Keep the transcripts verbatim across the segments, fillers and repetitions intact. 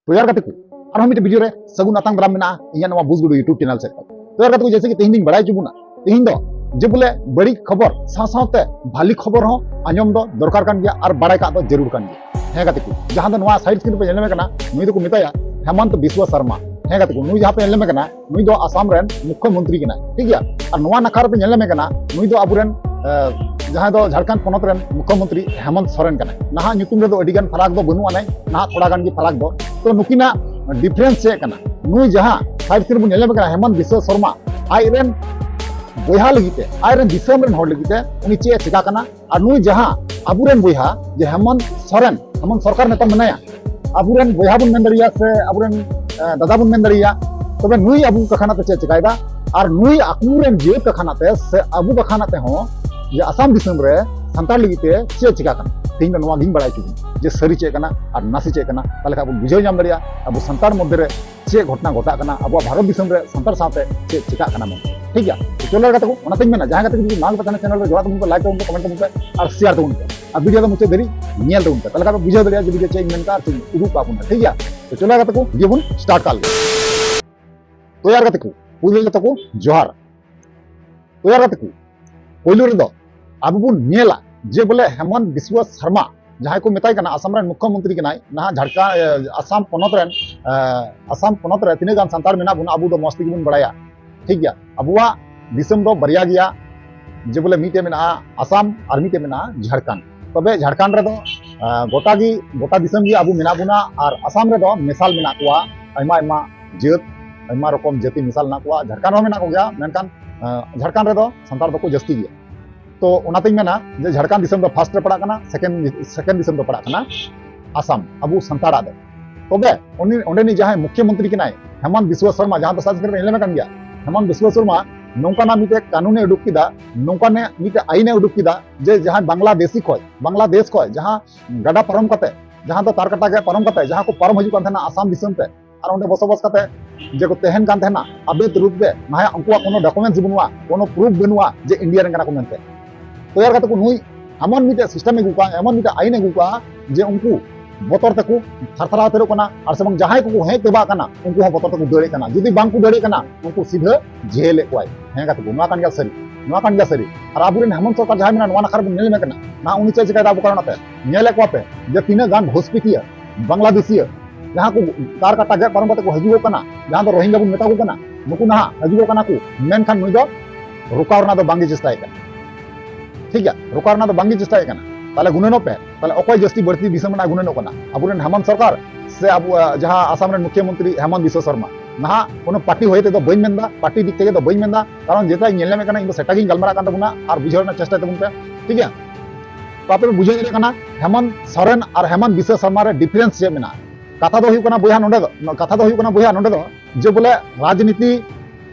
ᱛᱚ ᱭᱟᱨ ᱜᱟᱛᱮ ᱠᱚ, ᱟᱨᱦᱚᱸ ᱢᱤᱫᱴᱮᱱ ᱵᱷᱤᱰᱤᱭᱳ ᱨᱮ ᱥᱟᱹᱜᱩᱱ ᱟᱛᱟᱝ ᱫᱟᱨᱟᱢ ᱢᱮᱱᱟᱜᱼᱟ ᱤᱧᱟᱹᱜ ᱱᱚᱣᱟ ᱵᱩᱡᱽ ᱜᱩᱰᱩ YouTube ᱪᱮᱱᱮᱞ ᱥᱮᱫ ᱠᱷᱚᱱ᱾ ᱛᱚ ᱭᱟᱨ ᱜᱟᱛᱮ ᱠᱚ, ᱡᱮᱭᱥᱮ ᱠᱤ ᱛᱮᱦᱮᱧ ᱫᱚᱧ ᱵᱟᱲᱟᱭ ᱦᱚᱪᱚ ᱵᱚᱱᱟ, ᱛᱮᱦᱮᱧ ᱫᱚ ᱡᱮ ᱵᱚᱞᱮ ᱵᱟᱹᱲᱤᱡ ᱠᱷᱚᱵᱚᱨ ᱥᱟᱶ ᱥᱟᱶᱛᱮ ᱵᱷᱟᱞᱤ ᱠᱷᱚᱵᱚᱨ ᱦᱚᱸ ᱟᱸᱡᱚᱢ ᱫᱚ ᱫᱚᱨᱠᱟᱨ ᱠᱟᱱ ᱜᱮᱭᱟ ᱟᱨ ᱵᱟᱲᱟᱭ ᱠᱟᱜ ᱫᱚ ᱡᱟᱹᱨᱩᱲ ᱠᱟᱱ ᱜᱮᱭᱟ᱾ ᱦᱮᱸ ᱜᱟᱛᱮ ᱠᱚ, ᱡᱟᱦᱟᱸ ᱫᱚ ᱱᱚᱣᱟ ᱥᱟᱭᱤᱰ ᱥᱠᱨᱤᱱ ᱨᱮᱯᱮ ᱧᱮᱞ ᱧᱟᱢᱮ ᱠᱟᱱᱟ, ᱱᱩᱭ ᱫᱚᱠᱚ ᱢᱮᱛᱟᱭᱟ ᱦᱮᱢᱚᱱᱛ ᱵᱤᱥᱣᱟ ᱥᱚᱨᱢᱟ᱾ ᱦᱮᱸ ᱜᱟᱛᱮ ᱠᱚ, ᱱᱩᱭ ᱡᱟᱦᱟᱸ ᱯᱮ ᱧᱮᱞ ᱧᱟᱢᱮ ᱠᱟᱱᱟ, ᱱᱩᱭ ᱫᱚ ᱟᱥᱟᱢ ᱨᱮᱱ ᱢᱩᱠᱷᱭᱚ ᱢᱚᱱᱛᱨᱤ ᱠᱟᱱᱟᱭ, ᱴᱷᱤᱠ ᱜᱮᱭᱟ? ᱟᱨ ᱱᱚᱣᱟ ᱱᱟᱠᱷᱟ ᱨᱮᱯᱮ ᱧᱮᱞ ᱧᱟᱢᱮ ᱠᱟᱱᱟ, ᱱᱩᱭ ᱫᱚ ᱟᱵᱚᱨᱮᱱ, ᱮ, ᱡᱟᱦᱟᱸᱭ ᱫᱚ ᱡᱷᱟᱲᱠᱷᱚᱸᱰ ᱯᱚᱱᱚᱛ ᱨᱮᱱ ᱢᱩᱠᱷᱭᱚ ᱢᱚᱱᱛᱨᱤ ᱦᱮᱢᱚᱱᱛ ᱥᱚᱨᱮᱱ ᱠᱟᱱᱟᱭ᱾ ᱱᱟᱦᱟᱜ ᱧᱩᱛᱩᱢ ᱨᱮᱫᱚ ᱟᱹᱰᱤ ᱜᱟᱱ ᱯᱷᱟᱨᱟᱠ ᱫᱚ ᱵᱟᱹᱱᱩᱜ ᱟᱱᱟᱭ, ᱱᱟᱦᱟᱜ ᱛᱷᱚᱲᱟ ᱜᱟᱱ ᱜᱮ ᱯᱷᱟᱨᱟᱠ ᱫᱚ᱾ ᱛᱚ ᱱᱩᱠᱤᱱᱟᱜ ᱰᱤᱯᱷᱟᱨᱮᱱᱥ ᱪᱮᱫ ᱠᱟᱱᱟ? ᱱᱩᱭ ᱡᱟᱦᱟᱸ ᱥᱟᱭᱤᱰ ᱥᱠᱨᱤᱱ ᱵᱚᱱ ᱧᱮᱞ ᱧᱟᱢᱮ ᱠᱟᱱᱟ, ᱦᱮᱢᱚᱱᱛ ᱵᱤᱥᱣᱟ ᱥᱚᱨᱢᱟ, ᱟᱡ ᱨᱮᱱ ᱵᱚᱭᱦᱟ ᱞᱟᱹᱜᱤᱫ ᱛᱮ, ᱟᱡ ᱨᱮᱱ ᱫᱤᱥᱚᱢ ᱨᱮᱱ ᱦᱚᱲ ᱞᱟᱹᱜᱤᱫ ᱛᱮ ᱩᱱᱤ ᱪᱮᱫ ᱮ ᱪᱮᱠᱟ ᱠᱟᱱᱟ, ᱟᱨ ᱱᱩᱭ ᱡᱟᱦᱟᱸ ᱟᱵᱚᱨᱮᱱ ᱵᱚᱭᱦᱟ ᱡᱮ ᱦᱮᱢᱚᱱᱛ ᱥᱚᱨᱮᱱ, ᱦᱮᱢᱚᱱᱛ ᱥᱚᱨᱠᱟᱨ ᱱᱮᱛᱟᱨ ᱢᱮᱱᱟᱭᱟ, ᱟᱵᱚᱨᱮᱱ ᱵᱚᱭᱦᱟ ᱵᱚᱱ ᱢᱮᱱ ᱫᱟᱲᱮᱭᱟᱜᱼᱟ ᱥᱮ ᱟᱵᱚᱨᱮᱱ, ᱮ, ᱫᱟᱫᱟ ᱵᱚᱱ ᱢᱮᱱ ᱫᱟᱲᱮᱭᱟᱜᱼᱟ, ᱛᱚᱵᱮ ᱱᱩᱭ ᱟᱵᱚ ᱠᱟᱠᱷᱟᱱᱟ ᱛᱮ ᱪᱮᱫ ᱮ ᱪᱮᱠᱟᱭᱮᱫᱟ, ᱟᱨ ᱱᱩᱭ ᱟᱠᱚᱨᱮᱱ ᱡᱟᱹᱛ ᱠᱟᱠᱷᱟᱱᱟ ᱛᱮ ᱥᱮ ᱟᱵᱚ ᱠᱟᱠᱷᱟᱱᱟ ᱛᱮᱦᱚᱸ ᱡᱮ ᱟᱥᱟᱢ ᱫᱤᱥᱚᱢ ᱨᱮ ᱥᱟᱱᱛᱟᱲ ᱞᱟᱹᱜᱤᱫ ᱛᱮ ᱪᱮᱫ ᱮ ᱪᱮᱠᱟ ᱠᱟᱱᱟ᱾ ᱛᱮᱦᱮᱧ ᱫᱚ ᱱᱚᱣᱟ ᱜᱤᱧ ᱵᱟᱲᱟᱭ ᱦᱚᱪᱚ ᱵᱚᱱᱟ ᱡᱮ ᱥᱟᱹᱨᱤ ᱪᱮᱫ ᱠᱟᱱᱟ ᱟᱨ ᱱᱟᱥᱮ ᱪᱮᱫ ᱠᱟᱱᱟ, ᱛᱟᱦᱚᱞᱮ ᱠᱷᱟᱱ ᱵᱚᱱ ᱵᱩᱡᱷᱟᱹᱣ ᱧᱟᱢ ᱫᱟᱲᱮᱭᱟᱜᱼᱟ ᱟᱵᱚ ᱥᱟᱱᱛᱟᱲ ᱢᱚᱫᱽᱫᱷᱮ ᱨᱮ ᱪᱮᱫ ᱜᱷᱚᱴᱚᱱᱟ ᱜᱷᱚᱴᱟᱜ ᱠᱟᱱᱟ, ᱟᱵᱚᱣᱟᱜ ᱵᱷᱟᱨᱚᱛ ᱫᱤᱥᱚᱢ ᱨᱮ ᱥᱟᱱᱛᱟᱲ ᱥᱟᱶᱛᱮ ᱪᱮᱫ ᱪᱮᱠᱟᱜ ᱠᱟᱱᱟ ᱢᱮᱱᱛᱮ, ᱴᱷᱤᱠ ᱜᱮᱭᱟ? ᱛᱚ ᱪᱚᱞᱚ ᱜᱟᱛᱮ ᱠᱚ, ᱚᱱᱟᱛᱮᱧ ᱢᱮᱱᱟ, ᱡᱟᱦᱟᱸᱭ ᱜᱟᱛᱮ ᱠᱚ ᱡᱩᱫᱤ ᱱᱟᱣᱟ ᱜᱮᱯᱮ ᱛᱟᱦᱮᱱᱟ ᱪᱮᱱᱮᱞ ᱨᱮ, ᱡᱚᱲᱟᱣ ᱛᱟᱵᱚᱱ ᱯᱮ, ᱞᱟᱭᱤᱠ ᱛᱟᱵᱚᱱ ᱯᱮ, ᱠᱚᱢᱮᱱᱴ ᱛᱟᱵᱚᱱ ᱯᱮ ᱟᱨ ᱥᱮᱭᱟᱨ ᱛᱟᱵᱚᱱ ᱯᱮ ᱟᱨ ᱵᱷᱤᱰᱤᱭᱳ ᱫᱚ ᱢᱩᱪᱟᱹᱫ ᱫᱷᱟᱹᱨᱤᱡ ᱧᱮᱞ ᱛᱟᱵᱚᱱ ᱯᱮ, ᱛᱟᱦᱚᱞᱮ ᱠᱷᱟᱱ ᱯᱮ ᱵᱩᱡᱷᱟᱹᱣ ᱫᱟᱲᱮᱭᱟᱜᱼᱟ ᱡᱮ ᱵᱷᱤᱰᱤᱭᱳ ᱪᱮᱫ ᱤᱧ ᱢᱮᱱ ᱠᱟᱜᱼᱟ ᱟᱨ ᱪᱮᱫ ᱤᱧ ᱩᱫᱩᱜ ᱠᱟᱜ ᱵᱚᱱᱟ, ᱴᱷᱤᱠ ᱜᱮᱭᱟ? ᱛᱚ ᱪᱚᱞᱚ ᱜᱟᱛᱮ ᱠᱚ, ᱵᱷᱤᱰᱤᱭᱳ ᱵᱚᱱ ᱥᱴᱟᱨᱴ ᱠᱟᱜ ᱞᱮᱜᱮ᱾ ᱛᱚ ᱭᱟᱨ ᱜᱟᱛᱮ ᱠᱚ, ᱯᱩᱭᱞᱩ ᱨᱮ ᱛᱟᱠᱚ ᱡᱚᱦᱟᱨ᱾ ᱛᱚ ᱭᱟᱨ ᱜᱟᱛᱮ ᱠᱚ, ᱯᱩᱭᱞᱩ ᱨᱮᱫᱚ ᱟᱵᱚ ᱵᱚᱱ ᱧᱮᱞᱟ ᱡᱮ ᱵᱚᱞᱮ ᱦᱮᱢᱚᱱᱛ ᱵᱤᱥᱣᱟ ᱥᱚᱨᱢᱟ, ᱡᱟᱦᱟᱸᱭ ᱠᱚ ᱢᱮᱛᱟᱭ ᱠᱟᱱᱟ ᱟᱥᱟᱢ ᱨᱮᱱ ᱢᱩᱠᱷᱭᱚ ᱢᱚᱱᱛᱨᱤ ᱠᱟᱱᱟᱭ, ᱱᱟᱦᱟᱜ ᱡᱷᱟᱲᱠᱷᱚᱸᱰ, ᱮ, ᱟᱥᱟᱢ ᱯᱚᱱᱚᱛ ᱨᱮᱱ, ᱮ, ᱟᱥᱟᱢ ᱯᱚᱱᱚᱛ ᱨᱮ ᱛᱤᱱᱟᱹᱜ ᱜᱟᱱ ᱥᱟᱱᱛᱟᱲ ᱢᱮᱱᱟᱜ ᱵᱚᱱᱟ ᱟᱵᱚ ᱫᱚ ᱢᱚᱸᱡᱽ ᱛᱮᱜᱮ ᱵᱚᱱ ᱵᱟᱲᱟᱭᱟ, ᱴᱷᱤᱠ ᱜᱮᱭᱟ? ᱟᱵᱚᱣᱟᱜ ᱫᱤᱥᱚᱢ ᱫᱚ ᱵᱟᱨᱭᱟ ᱜᱮᱭᱟ, ᱡᱮ ᱵᱚᱞᱮ ᱢᱤᱫᱴᱮᱡ ᱢᱮᱱᱟᱜᱼᱟ ᱟᱥᱟᱢ ᱟᱨ ᱢᱤᱫᱴᱮᱡ ᱢᱮᱱᱟᱜᱼᱟ ᱡᱷᱟᱲᱠᱷᱚᱸᱰ᱾ ᱛᱚᱵᱮ ᱡᱷᱟᱲᱠᱷᱚᱸᱰ ᱨᱮᱫᱚ, ᱮ, ᱜᱚᱴᱟ ᱜᱮ, ᱜᱚᱴᱟ ᱫᱤᱥᱚᱢ ᱜᱮ ᱟᱵᱚ ᱢᱮᱱᱟᱜ ᱵᱚᱱᱟ ᱟᱨ ᱟᱥᱟᱢ ᱨᱮᱫᱚ ᱢᱮᱥᱟᱞ ᱢᱮᱱᱟᱜ ᱠᱚᱣᱟ ᱟᱭᱢᱟ ᱟᱭᱢᱟ ᱡᱟᱹᱛ, ᱟᱭᱢᱟ ᱨᱚᱠᱚᱢ ᱡᱟᱹᱛᱤ ᱢᱮᱥᱟᱞ ᱢᱮᱱᱟᱜ ᱠᱚᱣᱟ᱾ ᱡᱷᱟᱲᱠᱷᱚᱸᱰ ᱨᱮᱦᱚᱸ ᱢᱮᱱᱟᱜ ᱠᱚᱜᱮᱭᱟ, ᱢᱮᱱᱠᱷᱟᱱ, ᱮ, ᱡᱷᱟᱲᱠᱷᱚᱸᱰ ᱨᱮᱫᱚ ᱥᱟᱱᱛᱟᱲ ᱫᱚᱠᱚ ᱡᱟᱹᱥᱛᱤ ᱜᱮᱭᱟ᱾ ᱛᱚ ᱚᱱᱟᱛᱤᱧ ᱢᱮᱱᱟ ᱡᱮ ᱡᱷᱟᱲᱠᱷᱚᱸᱰ ᱫᱤᱥᱚᱢ ᱫᱚ ᱯᱷᱟᱥᱴ ᱨᱮ ᱯᱟᱲᱟᱜ ᱠᱟᱱᱟ, ᱥᱮᱠᱮᱱᱰ, ᱥᱮᱠᱮᱱᱰ ᱫᱤᱥᱚᱢ ᱫᱚ ᱯᱟᱲᱟᱜ ᱠᱟᱱᱟ ᱟᱥᱟᱢ, ᱟᱵᱚ ᱥᱟᱱᱛᱟᱲᱟᱜ ᱫᱚ᱾ ᱛᱚᱵᱮ ᱩᱱᱤ, ᱚᱸᱰᱮᱱᱤᱡ ᱡᱟᱦᱟᱸᱭ ᱢᱩᱠᱷᱭᱚ ᱢᱚᱱᱛᱨᱤ ᱠᱟᱱᱟᱭ, ᱦᱮᱢᱚᱱᱛ ᱵᱤᱥᱣᱟ ᱥᱚᱨᱢᱟ, ᱡᱟᱦᱟᱸ ᱫᱚ ᱥᱟᱡᱽ ᱠᱟᱹᱨᱤ ᱧᱮᱞ ᱠᱟᱱ ᱜᱮᱭᱟ, ᱦᱮᱢᱚᱱᱛ ᱵᱤᱥᱣᱟ ᱥᱚᱨᱢᱟ ᱱᱚᱝᱠᱟᱱᱟᱜ ᱢᱤᱫᱴᱮᱡ ᱠᱟᱹᱱᱩᱱᱮ ᱩᱰᱩᱠ ᱠᱮᱫᱟ, ᱱᱚᱝᱠᱟᱱᱟᱜ ᱢᱤᱫᱴᱮᱡ ᱟᱭᱤᱱᱮ ᱩᱰᱩᱠ ᱠᱮᱫᱟ ᱡᱮ ᱡᱟᱦᱟᱸᱭ ᱵᱟᱝᱞᱟᱫᱮᱥᱤ ᱠᱷᱚᱡ, ᱵᱟᱝᱞᱟᱫᱮᱥ ᱠᱷᱚᱡ ᱡᱟᱦᱟᱸ ᱜᱟᱰᱟ ᱯᱟᱨᱚᱢ ᱠᱟᱛᱮ, ᱡᱟᱦᱟᱸ ᱫᱚ ᱛᱟᱨᱠᱟᱴᱟ ᱜᱮ ᱯᱟᱨᱚᱢ ᱠᱟᱛᱮ ᱡᱟᱦᱟᱸ ᱠᱚ ᱯᱟᱨᱚᱢ ᱦᱤᱡᱩᱜ ᱠᱟᱱ ᱛᱟᱦᱮᱱᱟ ᱟᱥᱟᱢ ᱫᱤᱥᱚᱢ ᱛᱮ, ᱟᱨ ᱚᱸᱰᱮ ᱵᱚᱥᱚᱵᱟᱥ ᱠᱟᱛᱮ ᱡᱮ ᱠᱚ ᱛᱟᱦᱮᱱ ᱠᱟᱱ ᱛᱟᱦᱮᱱᱟ ᱟᱵᱮᱫ ᱨᱩᱯ ᱛᱮ, ᱱᱟᱦᱟᱜ ᱩᱱᱠᱩᱣᱟᱜ ᱠᱳᱱᱳ ᱰᱚᱠᱩᱢᱮᱱᱴᱥ ᱵᱟᱹᱱᱩᱜᱼᱟ, ᱠᱳᱱᱳ ᱯᱨᱩᱯ ᱵᱟᱹᱱᱩᱜᱼᱟ ᱡᱮ ᱤᱱᱰᱤᱭᱟ ᱨᱮᱱ ᱠᱟᱱᱟ ᱠᱚ ᱢᱮᱱᱛᱮ᱾ ᱛᱚ ᱭᱟᱨ ᱜᱟᱛᱮ ᱠᱚ, ᱱᱩᱭ ᱮᱢᱚᱱ ᱢᱤᱫᱴᱮᱡ ᱥᱤᱥᱴᱮᱢ ᱟᱹᱜᱩ ᱠᱟᱜᱼᱟ, ᱮᱢᱚᱱ ᱢᱤᱫᱴᱮᱡ ᱟᱭᱤᱱ ᱟᱹᱜᱩ ᱠᱟᱜᱼᱟ ᱡᱮ ᱩᱱᱠᱩ ᱵᱚᱛᱚᱨ ᱛᱮᱠᱚ ᱛᱷᱟᱨᱛᱷᱟᱨᱟᱣ ᱩᱛᱟᱹᱨᱚᱜ ᱠᱟᱱᱟ, ᱟᱨ ᱥᱮ ᱵᱟᱝ ᱡᱟᱦᱟᱸᱭ ᱠᱚᱠᱚ ᱦᱮᱡ ᱛᱮᱵᱟᱜ ᱠᱟᱱᱟ ᱩᱱᱠᱩ ᱦᱚᱸ ᱵᱚᱛᱚᱨ ᱛᱮᱠᱚ ᱫᱟᱹᱲᱮᱫ ᱠᱟᱱᱟ᱾ ᱡᱩᱫᱤ ᱵᱟᱝ ᱠᱚ ᱫᱟᱹᱲᱮᱫ ᱠᱟᱱᱟ ᱩᱱᱠᱩ ᱥᱤᱫᱷᱟᱹ ᱡᱮᱞᱮᱫ ᱠᱚᱣᱟᱭ᱾ ᱦᱮᱸ ᱜᱟᱛᱮ ᱠᱚ, ᱱᱚᱣᱟ ᱠᱟᱱ ᱜᱮᱭᱟ ᱥᱟᱹᱨᱤ, ᱱᱚᱣᱟ ᱠᱟᱱ ᱜᱮᱭᱟ ᱥᱟᱹᱨᱤ᱾ ᱟᱨ ᱟᱵᱚᱨᱮᱱ ᱦᱮᱢᱚᱱᱛ ᱥᱚᱨᱠᱟᱨ ᱡᱟᱦᱟᱸᱭ ᱢᱮᱱᱟᱜᱼᱟ, ᱱᱚᱣᱟ ᱱᱟᱠᱷᱟ ᱨᱮᱵᱚᱱ ᱧᱮᱞ ᱧᱟᱢᱮ ᱠᱟᱱᱟ, ᱱᱟ ᱩᱱᱤ ᱪᱮᱫ ᱪᱤᱠᱟᱹᱭᱮᱫᱟ ᱟᱵᱚ ᱠᱟᱨᱚᱱ ᱛᱮ? ᱧᱮᱞᱮᱫ ᱠᱚᱣᱟ ᱯᱮ ᱡᱮ ᱛᱤᱱᱟᱹᱜ ᱜᱟᱱ ᱜᱷᱩᱥᱯᱤᱴᱤᱭᱟᱹ, ᱵᱟᱝᱞᱟᱫᱮᱥᱤᱭᱟᱹ, ᱡᱟᱦᱟᱸ ᱠᱚ ᱛᱟᱨ ᱠᱟᱴᱟ ᱜᱮᱫ ᱯᱟᱨᱚᱢ ᱠᱟᱛᱮ ᱠᱚ ᱦᱤᱡᱩᱜᱚᱜ ᱠᱟᱱᱟ, ᱡᱟᱦᱟᱸ ᱫᱚ ᱨᱳᱦᱤᱝᱜᱟ ᱵᱚᱱ ᱢᱮᱛᱟ ᱠᱚ ᱠᱟᱱᱟ, ᱱᱩᱠᱩ ᱱᱟᱦᱟᱜ ᱦᱤᱡᱩᱜᱚᱜ ᱠᱟᱱᱟ ᱠᱚ, ᱢᱮᱱᱠᱷᱟᱱ ᱱᱩᱭ ᱫᱚ ᱨᱚᱠᱟᱣ ᱨᱮᱱᱟᱜ ᱫᱚ ᱵᱟᱝᱜᱮ ᱪᱮᱥᱴᱟᱭᱮᱫ ᱠᱟᱱᱟ᱾ ᱴᱷᱤᱠ ᱜᱮᱭᱟ, ᱨᱚᱠᱟᱣ ᱨᱮᱱᱟᱜ ᱫᱚ ᱵᱟᱝᱜᱮ ᱪᱮᱥᱴᱟᱭᱮᱫ ᱠᱟᱱᱟ᱾ ᱛᱟᱦᱚᱞᱮ ᱜᱩᱱᱟᱹᱱᱚᱜ ᱯᱮ, ᱛᱟᱦᱚᱞᱮ ᱚᱠᱚᱭ ᱡᱟᱹᱥᱛᱤ ᱵᱟᱹᱲᱛᱤ ᱫᱤᱥᱚᱢ ᱨᱮᱱᱟᱜ ᱜᱩᱱᱟᱹᱱᱚᱜ ᱠᱟᱱᱟ? ᱟᱵᱚᱨᱮᱱ ᱦᱮᱢᱚᱱᱛ ᱥᱚᱨᱠᱟᱨ ᱥᱮ ᱟᱵᱚ, ᱟᱦ, ᱡᱟᱦᱟᱸ ᱟᱥᱟᱢ ᱨᱮᱱ ᱢᱩᱠᱷᱭᱚᱢᱚᱱᱛᱨᱤ ᱦᱮᱢᱚᱱᱛ ᱵᱤᱥᱣᱚ ᱥᱚᱨᱢᱟ? ᱱᱟᱦᱟᱜ ᱠᱳᱱᱳ ᱯᱟᱨᱴᱤ ᱦᱚᱭ ᱛᱮᱫᱚ ᱵᱟᱹᱧ ᱢᱮᱱᱫᱟ, ᱯᱟᱨᱴᱤ ᱫᱤᱠ ᱛᱷᱮᱠᱮ ᱫᱚ ᱵᱟᱹᱧ ᱢᱮᱱᱫᱟ, ᱠᱟᱨᱚᱱ ᱡᱮᱴᱟᱧ ᱧᱮᱞ ᱧᱟᱢᱮᱫ ᱠᱟᱱᱟ, ᱤᱧ ᱫᱚ ᱥᱮᱴᱟ ᱜᱤᱧ ᱜᱟᱞᱢᱟᱨᱟᱜ ᱠᱟᱱ ᱛᱟᱵᱚᱱᱟ ᱟᱨ ᱵᱩᱡᱷᱟᱹᱣ ᱨᱮᱱᱟᱜ ᱪᱮᱥᱴᱟᱭ ᱛᱟᱵᱚᱱ ᱯᱮ, ᱴᱷᱤᱠ ᱜᱮᱭᱟ? ᱛᱚ ᱟᱯᱮ ᱯᱮ ᱵᱩᱡᱷᱟᱹᱣ ᱫᱟᱲᱮᱭᱟᱜ ᱠᱟᱱᱟ ᱦᱮᱢᱚᱱᱛ ᱥᱚᱨᱮᱱ ᱟᱨ ᱦᱮᱢᱚᱱᱛ ᱵᱤᱥᱣᱚ ᱥᱚᱨᱢᱟ ᱨᱮ ᱰᱤᱯᱷᱟᱨᱮᱱᱥ ᱪᱮᱫ ᱢᱮᱱᱟᱜᱼᱟ? ᱠᱟᱛᱷᱟ ᱫᱚ ᱦᱩᱭᱩᱜ ᱠᱟᱱᱟ ᱵᱚᱭᱦᱟ ᱱᱚᱰᱮ ᱫᱚ, ᱠᱟᱛᱷᱟ ᱫᱚ ᱦᱩᱭᱩᱜ ᱠᱟᱱᱟ ᱵᱚᱭᱦᱟ ᱱᱚᱰᱮ ᱫᱚ ᱡᱮ ᱵᱚᱞᱮ ᱨᱟᱡᱽᱱᱤᱛᱤ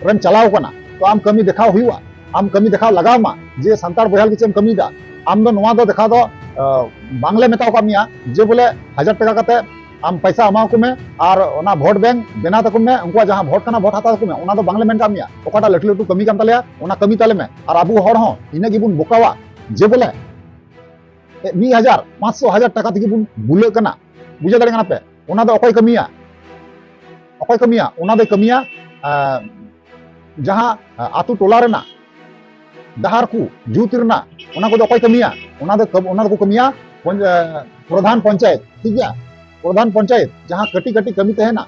ᱨᱮᱢ ᱪᱟᱞᱟᱣ ᱠᱟᱱᱟ, ᱛᱚ ᱟᱢ ᱠᱟᱹᱢᱤ ᱫᱮᱠᱷᱟᱣ ᱦᱩᱭᱩᱜᱼᱟ, ᱟᱢ ᱠᱟᱹᱢᱤ ᱫᱮᱠᱷᱟᱣ ᱞᱟᱜᱟᱣ ᱢᱟ ᱡᱮ ᱥᱟᱱᱛᱟᱲ ᱵᱚᱭᱦᱟ ᱞᱟᱹᱜᱤᱫ ᱪᱮᱫ ᱮᱢ ᱠᱟᱹᱢᱤᱭᱮᱫᱟ᱾ ᱟᱢ ᱫᱚ ᱱᱚᱣᱟ ᱫᱚ ᱫᱮᱠᱷᱟᱣ ᱫᱚ, ᱟᱦ, ᱵᱟᱝᱞᱮ ᱢᱮᱛᱟᱣ ᱠᱟᱜ ᱢᱮᱭᱟ ᱡᱮ ᱵᱚᱞᱮ ᱦᱟᱡᱟᱨ ᱴᱟᱠᱟ ᱠᱟᱛᱮ ᱟᱢ ᱯᱚᱭᱥᱟ ᱮᱢᱟ ᱠᱚ ᱢᱮ ᱟᱨ ᱚᱱᱟ ᱵᱷᱳᱴ ᱵᱮᱝᱠ ᱵᱮᱱᱟᱣ ᱛᱟᱠᱚ ᱢᱮ, ᱩᱱᱠᱩᱣᱟᱜ ᱡᱟᱦᱟᱸ ᱵᱷᱳᱴ ᱠᱟᱱᱟ ᱵᱷᱳᱴ ᱦᱟᱛᱟᱣ ᱛᱟᱠᱚ ᱢᱮ, ᱚᱱᱟ ᱫᱚ ᱵᱟᱝᱞᱮ ᱢᱮᱱ ᱠᱟᱜ ᱢᱮᱭᱟ᱾ ᱚᱠᱟᱴᱟᱜ ᱞᱟᱹᱴᱩ ᱞᱟᱹᱴᱩ ᱠᱟᱹᱢᱤ ᱠᱟᱱ ᱛᱟᱞᱮᱭᱟ ᱚᱱᱟ ᱠᱟᱹᱢᱤ ᱛᱟᱞᱮ ᱢᱮ᱾ ᱟᱨ ᱟᱵᱚ ᱦᱚᱲ ᱦᱚᱸ ᱤᱱᱟᱹᱜ ᱜᱮᱵᱚᱱ ᱵᱚᱠᱟᱣᱟ ᱡᱮ ᱵᱚᱞᱮ ᱢᱤᱫ ᱦᱟᱡᱟᱨ, ᱯᱟᱸᱪᱥᱚ, ᱦᱟᱡᱟᱨ ᱴᱟᱠᱟ ᱛᱮᱜᱮ ᱵᱚᱱ ᱵᱩᱞᱟᱹᱜ ᱠᱟᱱᱟ᱾ ᱵᱩᱡᱷᱟᱹᱣ ᱫᱟᱲᱮᱭᱟᱜ ᱠᱟᱱᱟ ᱯᱮ? ᱚᱱᱟ ᱫᱚ ᱚᱠᱚᱭ ᱠᱟᱹᱢᱤᱭᱟ? ᱚᱠᱚᱭ ᱠᱟᱹᱢᱤᱭᱟ? ᱚᱱᱟ ᱫᱚᱭ ᱠᱟᱹᱢᱤᱭᱟ, ᱟᱸ, ᱡᱟᱦᱟᱸ, ᱟᱸ, ᱟᱛᱳ ᱴᱚᱞᱟ ᱨᱮᱱᱟᱜ ᱰᱟᱦᱟᱨ ᱠᱚ ᱡᱩᱛ ᱨᱮᱱᱟᱜ, ᱚᱱᱟ ᱠᱚᱫᱚ ᱚᱠᱚᱭ ᱠᱟᱹᱢᱤᱭᱟ? ᱚᱱᱟ ᱫᱚ ᱠᱟᱹᱢ-, ᱚᱱᱟ ᱫᱚᱠᱚ ᱠᱟᱹᱢᱤᱭᱟ ᱯᱚᱧ-, ᱟᱸ, ᱯᱨᱚᱫᱷᱟᱱ ᱯᱚᱧᱪᱟᱭᱮᱛ, ᱴᱷᱤᱠ ᱜᱮᱭᱟ? ᱯᱨᱚᱫᱷᱟᱱ ᱯᱚᱧᱪᱟᱭᱮᱛ ᱡᱟᱦᱟᱸ ᱠᱟᱹᱴᱤᱡ ᱠᱟᱹᱴᱤᱡ ᱠᱟᱹᱢᱤ ᱛᱟᱦᱮᱱᱟ,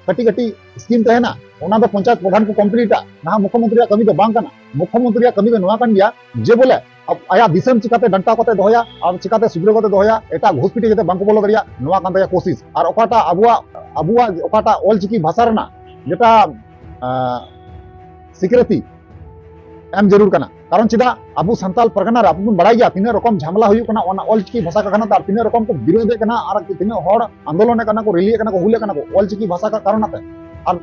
ᱠᱟᱹᱴᱤᱡ ᱠᱟᱹᱴᱤᱡ ᱥᱠᱤᱢ ᱛᱟᱦᱮᱱᱟ, ᱚᱱᱟ ᱫᱚ ᱯᱚᱧᱪᱟᱭᱮᱛ ᱯᱨᱚᱫᱷᱟᱱ ᱠᱚ ᱠᱚᱢᱯᱞᱤᱴᱟ᱾ ᱱᱟᱦᱟᱜ ᱢᱩᱠᱷᱭᱚᱢᱚᱱᱛᱨᱤᱭᱟᱜ ᱠᱟᱹᱢᱤ ᱫᱚ ᱵᱟᱝ ᱠᱟᱱᱟ᱾ ᱢᱩᱠᱷᱭᱚᱢᱚᱱᱛᱨᱤᱭᱟᱜ ᱠᱟᱹᱢᱤ ᱫᱚ ᱱᱚᱣᱟ ᱠᱟᱱ ᱜᱮᱭᱟ ᱡᱮ ᱵᱚᱞᱮ ᱟᱵ-, ᱟᱭᱟᱜ ᱫᱤᱥᱚᱢ ᱪᱤᱠᱟᱛᱮ ᱰᱟᱱᱴᱟᱣ ᱠᱟᱛᱮ ᱫᱚᱦᱚᱭᱟ ᱟᱨ ᱪᱤᱠᱟᱛᱮ ᱥᱩᱫᱷᱨᱟᱹᱣ ᱠᱟᱛᱮ ᱫᱚᱦᱚᱭᱟ, ᱮᱴᱟᱜ ᱜᱷᱩᱥᱯᱤᱴᱤ ᱡᱟᱛᱮ ᱵᱟᱝ ᱠᱚ ᱵᱚᱞᱚ ᱫᱟᱲᱮᱭᱟᱜ, ᱱᱚᱣᱟ ᱠᱟᱱ ᱛᱟᱭᱟ ᱠᱳᱥᱤᱥ᱾ ᱟᱨ ᱚᱠᱟᱴᱟᱜ ᱟᱵᱚᱣᱟᱜ, ᱟᱵᱚᱣᱟᱜ ᱚᱠᱟᱴᱟᱜ ᱚᱞᱪᱤᱠᱤ ᱵᱷᱟᱥᱟ ᱨᱮᱱᱟᱜ ᱡᱮᱴᱟ, ᱟᱸ, ᱥᱤᱠᱨᱤᱛᱤ ᱮᱢ ᱡᱟᱹᱨᱩᱲ ᱠᱟᱱᱟ᱾ ᱠᱟᱨᱚᱱ ᱪᱮᱫᱟᱜ? ᱟᱵᱚ ᱥᱟᱱᱛᱟᱞ ᱯᱟᱨᱜᱟᱱᱟ ᱨᱮ ᱟᱵᱚ ᱵᱚᱱ ᱵᱟᱲᱟᱭ ᱜᱮᱭᱟ ᱛᱤᱱᱟᱹᱜ ᱨᱚᱠᱚᱢ ᱡᱷᱟᱢᱮᱞᱟ ᱦᱩᱭᱩᱜ ᱠᱟᱱᱟ ᱚᱱᱟ ᱚᱞᱪᱤᱠᱤ ᱵᱷᱟᱥᱟ ᱠᱟᱠᱷᱱᱟ ᱛᱮ, ᱟᱨ ᱛᱤᱱᱟᱹᱜ ᱨᱚᱠᱚᱢ ᱠᱚ ᱵᱤᱨᱳᱫᱷᱮᱫ ᱠᱟᱱᱟ ᱟᱨ ᱛᱤᱱᱟᱹᱜ ᱦᱚᱲ ᱟᱱᱫᱳᱞᱚᱱᱮᱫ ᱠᱟᱱᱟ ᱠᱚ, ᱨᱮᱞᱤᱭᱮᱫ ᱠᱟᱱᱟ ᱠᱚ, ᱦᱩᱞᱮᱫ ᱠᱟᱱᱟ ᱠᱚ ᱚᱞᱪᱤᱠᱤ ᱵᱷᱟᱥᱟ ᱠᱟ-, ᱠᱟᱨᱚᱱ ᱛᱮ᱾ ᱟᱨ,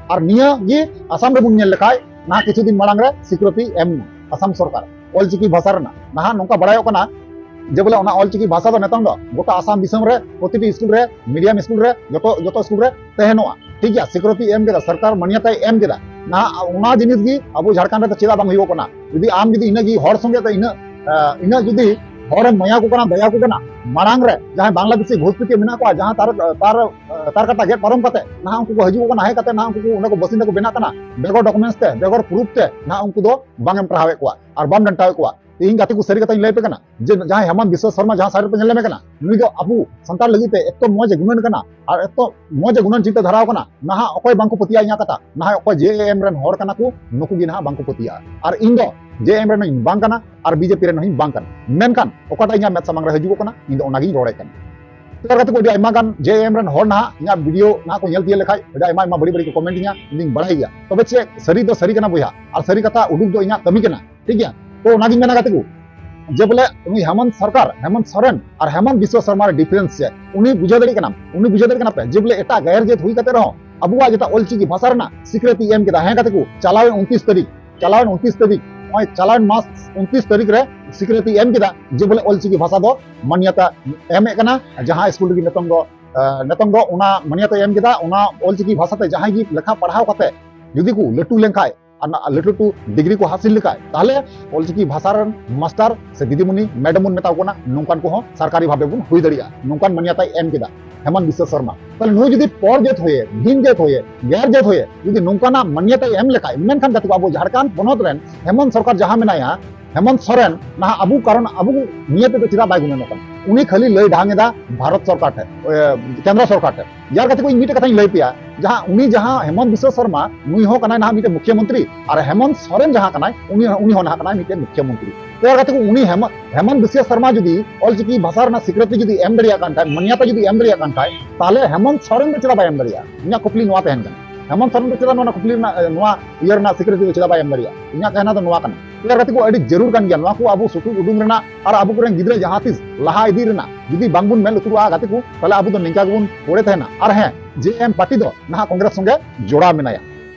ᱟᱨ ᱱᱤᱭᱟᱹ ᱜᱮ ᱟᱥᱟᱢ ᱨᱮᱵᱚᱱ ᱧᱮᱞ ᱞᱮᱠᱷᱟᱡ ᱱᱟᱦᱟᱜ ᱠᱤᱪᱷᱩ ᱫᱤᱱ ᱢᱟᱲᱟᱝ ᱨᱮ ᱥᱤᱠᱨᱤᱛᱤ ᱮᱢ ᱟᱥᱟᱢ ᱥᱚᱨᱠᱟᱨ ᱚᱞᱪᱤᱠᱤ ᱵᱷᱟᱥᱟ ᱨᱮᱱᱟᱜ᱾ ᱱᱟᱦᱟᱜ ᱱᱚᱝᱠᱟ ᱵᱟᱲᱟᱭᱚᱜ ᱠᱟᱱᱟ ᱡᱮ ᱵᱚᱞᱮ ᱚᱱᱟ ᱚᱞᱪᱤᱠᱤ ᱵᱷᱟᱥᱟ ᱫᱚ ᱱᱤᱛᱚᱝ ᱫᱚ ᱜᱚᱴᱟ ᱟᱥᱟᱢ ᱫᱤᱥᱚᱢ ᱨᱮ ᱯᱨᱚᱛᱤᱴᱤ ᱥᱠᱩᱞ ᱨᱮ, ᱢᱤᱰᱤᱭᱟᱢ ᱥᱠᱩᱞ ᱨᱮ, ᱡᱚᱛᱚ, ᱡᱚᱛᱚ ᱥᱠᱩᱞ ᱨᱮ ᱛᱟᱦᱮᱱᱚᱜᱼᱟ᱾ ᱴᱷᱤᱠ ᱜᱮᱭᱟ, ᱥᱤᱠᱨᱤᱛᱤ ᱮᱢ ᱠᱮᱫᱟ, ᱥᱚᱨᱠᱟᱨ ᱢᱟᱱᱭᱟᱛᱟᱭ ᱮᱢ ᱠᱮᱫᱟ᱾ ᱱᱟᱦᱟᱜ ᱚᱱᱟ ᱡᱤᱱᱤᱥ ᱜᱮ ᱟᱵᱚ ᱡᱷᱟᱲᱠᱷᱚᱸᱰ ᱨᱮᱫᱚ ᱪᱮᱫᱟᱜ ᱵᱟᱝ ᱦᱩᱭᱩᱜᱚᱜ ᱠᱟᱱᱟ? ᱡᱩᱫᱤ ᱟᱢ ᱡᱩᱫᱤ ᱤᱱᱟᱹᱜ ᱜᱮ ᱦᱚᱲ ᱥᱚᱸᱜᱮ ᱛᱮ ᱤᱱᱟᱹᱜ, ᱟᱸ, ᱤᱱᱟᱹᱜ ᱡᱩᱫᱤ ᱦᱚᱲᱮᱢ ᱢᱟᱭᱟ ᱠᱚ ᱠᱟᱱᱟ, ᱫᱟᱭᱟ ᱠᱚ ᱠᱟᱱᱟ, ᱢᱟᱲᱟᱝ ᱨᱮ ᱡᱟᱦᱟᱸᱭ ᱵᱟᱝᱞᱟᱫᱮᱥᱤ ᱜᱷᱩᱥᱯᱮᱴᱤᱭᱟᱹ ᱢᱮᱱᱟᱜ ᱠᱚᱣᱟ, ᱡᱟᱦᱟᱸ ᱛᱟᱨ ᱛᱟᱨ ᱛᱟᱨ ᱠᱟᱴᱟ ᱜᱮᱫ ᱯᱟᱨᱚᱢ ᱠᱟᱛᱮ ᱱᱟᱦᱟᱜ ᱩᱱᱠᱩ ᱠᱚ ᱦᱤᱡᱩᱜ ᱠᱟᱱᱟ, ᱦᱮᱡ ᱠᱟᱛᱮ ᱱᱟᱦᱟᱜ ᱩᱱᱠᱩ ᱠᱚ ᱚᱸᱰᱮ ᱠᱚ ᱵᱟᱥᱤᱱᱫᱟ ᱠᱚ ᱵᱮᱱᱟᱜ ᱠᱟᱱᱟ, ᱵᱮᱜᱚᱨ ᱰᱚᱠᱩᱢᱮᱱᱴᱥ ᱛᱮ, ᱵᱮᱜᱚᱨ ᱯᱨᱩᱯ ᱛᱮ ᱱᱟᱦᱟᱜ ᱩᱱᱠᱩ ᱫᱚ ᱵᱟᱝ ᱮᱢ ᱯᱟᱲᱦᱟᱣᱮᱫ ᱠᱚᱣᱟ ᱟᱨ ᱵᱟᱢ ᱰᱟᱱᱴᱟᱣᱮᱫ ᱠᱚᱣᱟ᱾ ᱛᱮᱦᱮᱧ ᱜᱟᱛᱮ ᱠᱚ, ᱥᱟᱹᱨᱤ ᱠᱟᱛᱷᱟᱧ ᱞᱟᱹᱭ ᱟᱯᱮ ᱠᱟᱱᱟ ᱡᱮ ᱡᱟᱦᱟᱸᱭ ᱦᱮᱢᱚᱱᱛ ᱵᱤᱥᱥᱚ ᱥᱚᱨᱢᱟ ᱡᱟᱦᱟᱸ ᱥᱟᱭᱤᱰ ᱨᱮᱯᱮ ᱧᱮᱞ ᱧᱟᱢᱮ ᱠᱟᱱᱟ, ᱱᱩᱭ ᱫᱚ ᱟᱵᱚ ᱥᱟᱱᱛᱟᱲ ᱞᱟᱹᱜᱤᱫ ᱛᱮ ᱮᱛᱚ ᱢᱚᱡᱽ ᱮ ᱜᱩᱱᱟᱹᱱ ᱠᱟᱱᱟ ᱟᱨ ᱮᱛᱚ ᱢᱚᱡᱽ ᱮ ᱜᱩᱱᱟᱹᱱ ᱪᱤᱱᱛᱟᱹ ᱫᱷᱟᱨᱟᱣ ᱠᱟᱱᱟ, ᱱᱟᱦᱟᱜ ᱚᱠᱚᱭ ᱵᱟᱝᱠᱚ ᱯᱟᱹᱛᱭᱟᱹᱜᱼᱟ ᱤᱧᱟᱹᱜ ᱠᱟᱛᱷᱟ? ᱱᱟᱦᱟᱜ ᱚᱠᱚᱭ ᱡᱮ ᱮᱢ ᱨᱮᱱ ᱦᱚᱲ ᱠᱟᱱᱟ ᱠᱚ, ᱱᱩᱠᱩ ᱜᱮ ᱱᱟᱦᱟᱜ ᱵᱟᱝᱠᱚ ᱯᱟᱹᱛᱭᱟᱹᱜᱼᱟ᱾ ᱟᱨ ᱤᱧ ᱫᱚ ᱡᱮ ᱮᱢ ᱨᱮᱱ ᱦᱚᱸᱧ ᱵᱟᱝ ᱠᱟᱱᱟ ᱟᱨ ᱵᱤᱡᱮᱯᱤ ᱨᱮᱱ ᱦᱚᱸᱧ ᱵᱟᱝ ᱠᱟᱱᱟ, ᱢᱮᱱᱠᱷᱟᱱ ᱚᱠᱟᱴᱟᱜ ᱤᱧᱟᱹᱜ ᱢᱮᱫ ᱥᱟᱢᱟᱝ ᱨᱮ ᱦᱤᱡᱩᱜᱚᱜ ᱠᱟᱱᱟ, ᱤᱧ ᱫᱚ ᱚᱱᱟᱜᱤᱧ ᱨᱚᱲᱮᱫ ᱠᱟᱱᱟ᱾ ᱛᱚ ᱜᱟᱛᱮ ᱠᱚ, ᱟᱹᱰᱤ ᱟᱭᱢᱟ ᱜᱟᱱ ᱡᱮ ᱮᱢ ᱨᱮᱱ ᱦᱚᱲ ᱱᱟᱦᱟᱜ ᱤᱧᱟᱹᱜ ᱵᱷᱤᱰᱤᱭᱳ ᱱᱟᱦᱟᱜ ᱠᱚ ᱧᱮᱞ ᱛᱤᱭᱳᱜ ᱞᱮᱠᱷᱟᱡ ᱟᱹᱰᱤ ᱟᱭᱢᱟ ᱟᱭᱢᱟ ᱵᱟᱹᱲᱤᱡ ᱵᱟᱹᱲᱤᱡ ᱠᱚ ᱠᱚᱢᱮᱱᱴ ᱤᱧᱟ, ᱤᱧ ᱫᱚᱧ ᱵᱟᱲᱟᱭ ᱜᱮᱭᱟ᱾ ᱛᱚᱵᱮ ᱪᱮᱫ ᱥᱟᱹᱨᱤ ᱫᱚ ᱥᱟᱹᱨᱤ ᱠᱟᱱᱟ ᱵᱚᱭᱦᱟ, ᱟᱨ ᱥᱟᱹᱨᱤ ᱠᱟᱛᱷᱟ ᱩᱰᱩᱠ ᱫᱚ ᱤᱧᱟᱹᱜ ᱠᱟᱹᱢᱤ ᱠᱟᱱᱟ, ᱴᱷᱤᱠ ᱜᱮᱭᱟ? ᱛᱚ ᱚᱱᱟᱜᱤᱧ ᱢᱮᱱᱟ ᱜᱟᱛᱮ ᱠᱚ, ᱡᱮ ᱵᱚᱞᱮ ᱩᱱᱤ ᱦᱮᱢᱚᱱᱛ ᱥᱚᱨᱠᱟᱨ, ᱦᱮᱢᱚᱱᱛ ᱥᱚᱨᱮᱱ ᱟᱨ ᱦᱮᱢᱚᱱᱛ ᱵᱤᱥᱥᱚ ᱥᱚᱨᱢᱟ ᱨᱮ ᱰᱤᱯᱷᱟᱨᱮᱱᱥ ᱪᱮᱫ? ᱩᱱᱤ ᱵᱩᱡᱷᱟᱹᱣ ᱫᱟᱲᱮᱭᱟᱜ ᱠᱟᱱᱟᱢ? ᱩᱱᱤ ᱵᱩᱡᱷᱟᱹᱣ ᱫᱟᱲᱮᱭᱟᱜ ᱠᱟᱱᱟ ᱯᱮ ᱡᱮ ᱵᱚᱞᱮ ᱮᱴᱟᱜ ᱜᱟᱭᱟᱨ ᱡᱟᱹᱛ ᱦᱩᱭ ᱠᱟᱛᱮ ᱨᱮᱦᱚᱸ ᱟᱵᱚᱣᱟᱜ ᱡᱮᱴᱟ ᱚᱞᱪᱤᱠᱤ ᱵᱷᱟᱥᱟ ᱨᱮᱱᱟᱜ ᱥᱤᱠᱨᱤᱛᱤ ᱮᱢ ᱠᱮᱫᱟ, ᱦᱮᱸ ᱜᱟᱛᱮ ᱠᱚ, ᱪᱟᱞᱟᱣᱮᱱ ᱩᱱᱛᱤᱥ ᱛᱟᱹᱨᱤᱠᱷ, ᱪᱟᱞᱟᱣᱮᱱ ᱩᱱᱛᱤᱥ ᱛᱟᱹᱨᱤᱠᱷ, ᱱᱚᱜᱼᱚᱭ ᱪᱟᱞᱟᱣᱮᱱ ᱢᱟᱥ ᱩᱱᱛᱤᱥ ᱛᱟᱹᱨᱤᱠᱷ ᱨᱮ ᱥᱤᱠᱨᱤᱛᱤ ᱮᱢ ᱠᱮᱫᱟ ᱡᱮ ᱵᱚᱞᱮ ᱚᱞᱪᱤᱠᱤ ᱵᱷᱟᱥᱟ ᱫᱚ ᱢᱟᱱᱭᱚᱛᱟ ᱮᱢᱮᱫ ᱠᱟᱱᱟ᱾ ᱡᱟᱦᱟᱸ ᱥᱠᱩᱞ ᱨᱮᱜᱮ ᱱᱤᱛᱚᱝ ᱫᱚ, ᱟᱸ, ᱱᱤᱛᱚᱝ ᱫᱚ ᱚᱱᱟ ᱢᱟᱱᱭᱚᱛᱟ ᱮᱢ ᱠᱮᱫᱟ, ᱚᱱᱟ ᱚᱞᱪᱤᱠᱤ ᱵᱷᱟᱥᱟ ᱛᱮ ᱡᱟᱦᱟᱸᱭ ᱜᱮ ᱞᱮᱠᱷᱟ ᱯᱟᱲᱦᱟᱣ ᱠᱟᱛᱮ ᱡᱩᱫᱤ ᱠᱚ ᱞᱟᱹᱴᱩ ᱞᱮᱱᱠᱷᱟᱡ ᱟᱨ ᱱᱟ-, ᱞᱟᱹᱴᱩ ᱞᱟᱹᱴᱩ ᱰᱤᱜᱽᱨᱤ ᱠᱚ ᱦᱟᱥᱤᱞ ᱞᱮᱠᱷᱟᱡ, ᱛᱟᱦᱞᱮ ᱚᱞᱪᱤᱠᱤ ᱵᱷᱟᱥᱟ ᱨᱮᱱ ᱢᱟᱥᱴᱟᱨ ᱥᱮ ᱫᱤᱫᱤᱢᱩᱱᱤ, ᱢᱮᱰᱟᱢ ᱵᱚᱱ ᱢᱮᱛᱟ ᱠᱚ ᱠᱟᱱᱟ, ᱱᱚᱝᱠᱟᱱ ᱠᱚᱦᱚᱸ ᱥᱚᱨᱠᱟᱨᱤ ᱵᱷᱟᱵᱮ ᱵᱚᱱ ᱦᱩᱭ ᱫᱟᱲᱮᱭᱟᱜᱼᱟ᱾ ᱱᱚᱝᱠᱟᱱ ᱢᱟᱱᱭᱚᱛᱟᱭ ᱮᱢ ᱠᱮᱫᱟ ᱦᱮᱢᱚᱱᱛ ᱵᱤᱥᱥᱚ ᱥᱚᱨᱢᱟ᱾ ᱛᱟᱦᱞᱮ ᱱᱩᱭ ᱡᱩᱫᱤ ᱯᱚᱨ ᱡᱟᱹᱛ ᱦᱩᱭᱮ, ᱵᱷᱤᱱ ᱡᱟᱹᱛ ᱦᱩᱭᱮ, ᱜᱮᱨ ᱡᱟᱹᱛ ᱦᱩᱭᱮ, ᱡᱩᱫᱤ ᱱᱚᱝᱠᱟᱱᱟᱜ ᱢᱟᱱᱭᱚᱛᱟᱭ ᱮᱢ ᱞᱮᱠᱷᱟᱡ, ᱢᱮᱱᱠᱷᱟᱱ ᱜᱟᱛᱮ ᱠᱚ, ᱟᱵᱚ ᱡᱷᱟᱲᱠᱷᱚᱸᱰ ᱯᱚᱱᱚᱛ ᱨᱮᱱ ᱦᱮᱢᱚᱱᱛ ᱥᱚᱨᱠᱟᱨ ᱡᱟᱦᱟᱸ ᱢᱮᱱᱟᱭᱟ, ᱦᱮᱢᱚᱱᱛ ᱥᱚᱨᱮᱱ, ᱱᱟᱦᱟᱜ ᱟᱵᱚ, ᱠᱟᱨᱚᱱ ᱟᱵᱚ ᱱᱤᱭᱟᱹ ᱛᱮᱫᱚ ᱪᱮᱫᱟᱜ ᱵᱟᱭ ᱜᱩᱱᱟᱹᱱᱚᱜ ᱠᱟᱱᱟ? ᱩᱱᱤ ᱠᱷᱟᱹᱞᱤ ᱞᱟᱹᱭ ᱰᱷᱟᱝ ᱮᱫᱟ ᱵᱷᱟᱨᱚᱛ ᱥᱚᱨᱠᱟᱨ ᱴᱷᱮᱱ, ᱮ, ᱠᱮᱱᱫᱨᱚ ᱥᱚᱨᱠᱟᱨ ᱴᱷᱮᱱ᱾ ᱭᱟᱨ ᱜᱟᱛᱮ ᱠᱚ, ᱤᱧ ᱢᱤᱫᱴᱮᱡ ᱠᱟᱛᱷᱟᱧ ᱞᱟᱹᱭ ᱯᱮᱭᱟ, ᱡᱟᱦᱟᱸ ᱩᱱᱤ ᱡᱟᱦᱟᱸ ᱦᱮᱢᱚᱱᱛ ᱵᱤᱥᱥᱚ ᱥᱚᱨᱢᱟ, ᱱᱩᱭ ᱦᱚᱸ ᱠᱟᱱᱟᱭ ᱱᱟᱦᱟᱜ ᱢᱤᱫᱴᱮᱡ ᱢᱩᱠᱷᱭᱟᱹᱢᱚᱱᱛᱨᱤ, ᱟᱨ ᱦᱮᱢᱚᱱᱛ ᱥᱚᱨᱮᱱ ᱡᱟᱦᱟᱸ ᱠᱟᱱᱟᱭ, ᱩᱱᱤ, ᱩᱱᱤ ᱦᱚᱸ ᱱᱟᱦᱟᱜ ᱠᱟᱱᱟᱭ ᱢᱤᱫᱴᱮᱡ ᱢᱩᱠᱷᱭᱟᱹᱢᱚᱱᱛᱨᱤ᱾ ᱛᱚ ᱭᱟᱨ ᱜᱟᱛᱮ ᱠᱚ, ᱩᱱᱤ ᱦᱮᱢ-, ᱦᱮᱢᱚᱱᱛ ᱵᱤᱥᱥᱚ ᱥᱚᱨᱢᱟ ᱡᱩᱫᱤ ᱚᱞᱪᱤᱠᱤ ᱵᱷᱟᱥᱟ ᱨᱮᱱᱟᱜ ᱥᱤᱠᱨᱤᱛᱤ ᱡᱩᱫᱤ ᱮᱢ ᱫᱟᱲᱮᱭᱟᱜ ᱠᱟᱱ ᱠᱷᱟᱡ, ᱢᱟᱱᱭᱚᱛᱟ ᱡᱩᱫᱤ ᱮᱢ ᱫᱟᱲᱮᱭᱟᱜ ᱠᱟᱱ ᱠᱷᱟᱡ, ᱛᱟᱦᱞᱮ ᱦᱮᱢᱚᱱᱛ ᱥᱚᱨᱮᱱ ᱫᱚ ᱪᱮᱫᱟᱜ ᱵᱟᱭ ᱮᱢ ᱫᱟᱲᱮᱭᱟᱜᱼᱟ? ᱤᱧᱟᱹᱜ ᱠᱩᱠᱞᱤ ᱱᱚᱣᱟ ᱛᱟᱦᱮᱱ ᱠᱟᱱᱟ, ᱦᱮᱢᱚᱱᱛ ᱥᱚᱨᱮᱱ ᱫᱚ ᱪᱮᱫᱟᱜ ᱱᱚᱣᱟ ᱠᱩᱠᱞᱤ ᱨᱮᱱᱟᱜ, ᱮ, ᱱᱚᱣᱟ ᱤᱭᱟᱹ ᱨᱮᱱᱟᱜ ᱥᱤᱠᱨᱤᱛᱤ ᱫᱚ ᱪᱮᱫᱟᱜ ᱵᱟᱭ ᱮᱢ ᱫᱟᱲᱮᱭᱟᱜᱼᱟ? ᱤᱧᱟᱹᱜ ᱠᱟᱛᱷᱟ ᱫᱚ ᱱᱚᱣᱟ ᱠᱟᱱᱟ᱾ ᱛᱚ ᱭᱟᱨ ᱜᱟᱛᱮ ᱠᱚ, ᱟᱹᱰᱤ ᱡᱟᱹᱨᱩᱲ ᱠᱟᱱ ᱜᱮᱭᱟ ᱱᱚᱣᱟ ᱠᱚ ᱟᱵᱚ ᱥᱩᱛᱩᱜ ᱩᱰᱩᱝ ᱨᱮᱱᱟᱜ, ᱟᱨ ᱟᱵᱚ ᱠᱚᱨᱮᱱ ᱜᱤᱫᱽᱨᱟᱹ ᱡᱟᱦᱟᱸ ᱛᱤᱥ ᱞᱟᱦᱟ ᱤᱫᱤ ᱨᱮᱱᱟᱜ ᱡᱩᱫᱤ ᱵᱟᱝᱵᱚᱱ ᱢᱮᱫ ᱞᱩᱛᱩᱨᱚᱜᱼᱟ ᱜᱟᱛᱮ ᱠᱚ, ᱛᱟᱦᱞᱮ ᱟᱵᱚ ᱫᱚ ᱱᱤᱝᱠᱟ ᱜᱮᱵᱚᱱ ᱯᱚᱲᱮ ᱛᱟᱦᱮᱱᱟ᱾ ᱟᱨ ᱦᱮᱸ, ᱡᱮ ᱮᱢ ᱯᱟᱨᱴᱤ ᱫᱚ ᱱᱟᱦᱟᱜ ᱠᱚᱝᱜᱨᱮᱥ ᱥᱚᱸᱜᱮ ᱡᱚᱲᱟᱣ ᱢᱮᱱᱟᱭᱟ᱾